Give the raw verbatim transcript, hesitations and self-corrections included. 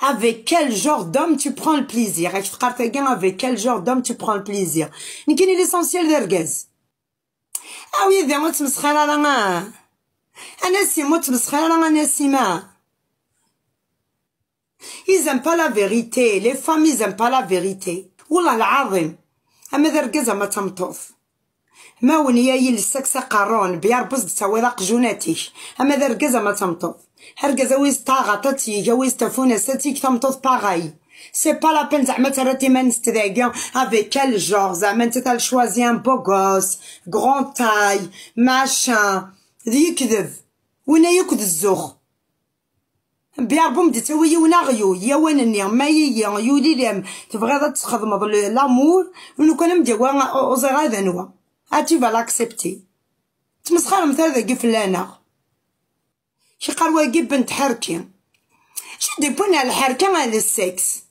Avec quel genre d'homme tu prends le plaisir? Ak teqqar tagi, avec quel genre d'homme tu prends le plaisir? Nekkini, l'essentiel d argaz. A wid-i, ur ttmesxir ara, ah. A Nassim, ur ttmesxir ara, a Nassim, ah. Ils aiment pas la vérité. Les femmes, ils aiment pas la vérité. Wallah lɛaḍim. Ama d argaz, ama d tameṭṭut. Ma wen ya yiles-ak s aqerru, n bya Rebbi s d-tawiḍ aqjun-atik. Ama d argaz, ama d tameṭṭut. Argaz, awi-s taɣaṭ ad tt-yeg, awi-s tafunast ad tt-yeg, tameṭṭut pareil. C'est pas la peine, zeɛma terra iman-is dagi, avec quel genre, zeɛma netta elle choisit un beau gosse, grand taille, machin. D yekdeb. Winna yakk d zzux. Bya Rebbi m-d-ittawi yiwen aɣyul, yawan-nni, ma yiyi, yuli lam, tebɣiḍ ad txedmeḍ le-, l'amour, lukan am-d-yawi, ur ẓriɣ ad anwa. Ah, tu vas l'accepter. Ttmesxirem tara dagi fell-aneɣ. Kiqar wagi ben tḥerki. Acu d-iwwin ar lḥerka ar le sexe?